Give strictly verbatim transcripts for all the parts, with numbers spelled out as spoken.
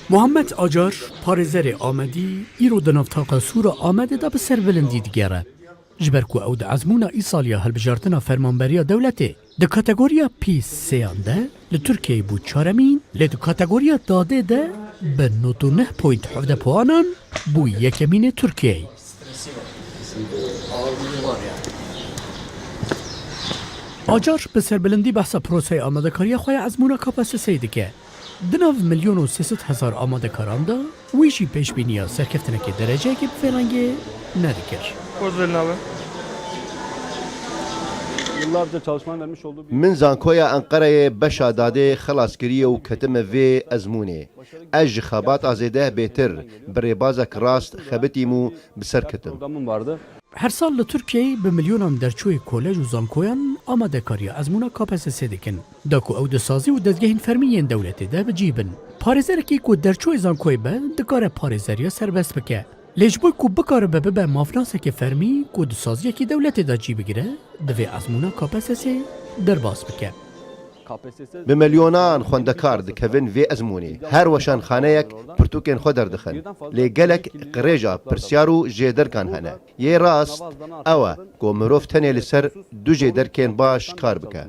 Muhammed Acar, parêzerê Amedî, îro di navtaka Sûr a Amedê de bi serbilindî digere. Ji ber ku ew di ezmûna îsaliya hilbijartina fermanberiya dewletê di kategoriya P sêyan de li Tirkiyeyê bû çaremîn, lê di kategoriya dadê de bi nod û neh point hevde puanan bû yekemînê Tirkiyeyê. Acar bi serbilindî behsa proseyê amadekariya xwe ya ezmûna K P S S'ê dike. Di nav milyon û sê sed hezar amadekaran de wî jî pêşbîniya serkeftinekê dereceyekê bi vê rengê nedikir. Poz verin abi. Yıllarca çalışmanın vermiş olduğu bir Min zankoya Enqereyê beşa dadê xelas kiriye û ketime vê ezmûnê. Ez ji xebata zêde bêtir, bi rêbazek rast xebitîm û bi ser ketim. Programım vardı. Her sal li Tirkiyeyê bi milyonan derçûyê kolej û zankoyan amadekariya ezmûna K P S S'ê dikin. Da ku ew di sazî û dezgehên fermî yên dewletê de bi cî bin. Parêzerekî ku derçûyê zankoyê be, dikare parêzeriya serbest bike. Lê ji bo ku bikaribe bibe mafnasekê fermî ku di saziyekî dewletê de cî bigire, divê ezmûna K P S S'ê derbas bike. Bi milyonan xwendekar dikevin vê ezmûnê. Her weşanxaneyek pirtûkên xwe derdixin. Lê gelek qirêja pirsyar û jêderkan hene. Yê rast ew e ku mirov tenê li ser du jêderkên baş kar bike.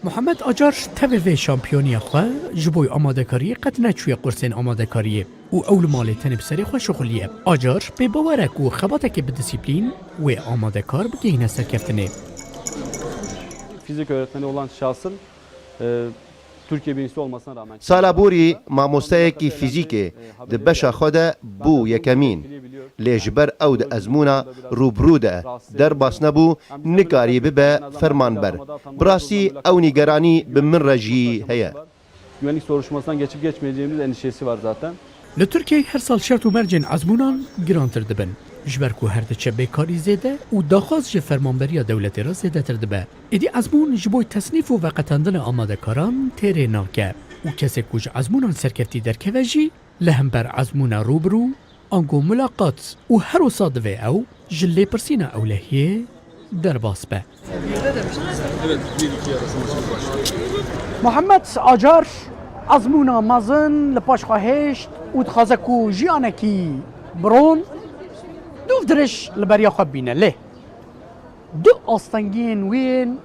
Muhammed Acar tevê vê şampiyoniya xwe ji bo amadekariyê qet neçûye qursên amadekariyê û ew li malê tenê bi serê xwe şixuliye. Acar pê bawer e ku xebateke bi disîplîn wê amadekar bigihîne serkeftinê. Fizik öğretmeni olan şahsım, e, Türkiye birincisi olmasına rağmen Sala borî mamosteyekî fîzîkê di beşa xwe de bû yekemîn. Lê ji ber ew di ezmûna rûbirû de derbas nebû, nikarî bibe fermanber. Bi rastî ew nîgeranî bi min re jî heye. Güvenlik soruşturmasından geçip geçmeyeceğimiz endişesi var zaten. Li Tirkiyeyê her sal şert û mercên ezmûnan girantir dibin. Ji ber ku her diçe bêkarî zêde û daxwaz ji fermanberiya dewletê re zêdetir dibe. Êdî ezmûn ji bo tesnîf û veqetandina amadekaran têrê nake û kesê ku ji ezmûnan serkeftî derkeve jî li hember ezmûna rûbirû, ango mulaqat û her wisa divê ew ji lêpirsîna ewlehiyê derbas be. Muhammed Acar ezmûna mezin li paş xwe hêşt û dixwaze ku jiyanekî biron dûv dirêj li beriya xwe bîne. Lê du astengiyên wî yên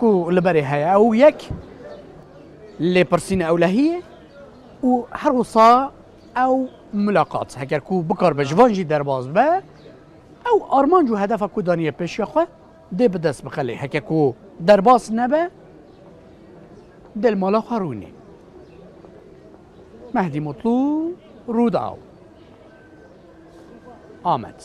ku li berê heye, ew yek lêpirsîna ewlehiyê û her wisa ew mulaqat. Heger ku bikaribe ji van jî derbas be, ew armanc û hedefa ku daniye pêşiya xwe dê bi dest bixe. Lê heke ku derbas nebe, dê li mala xwe rûnê. Mehdî Mutlu, Rûdaw, Amed.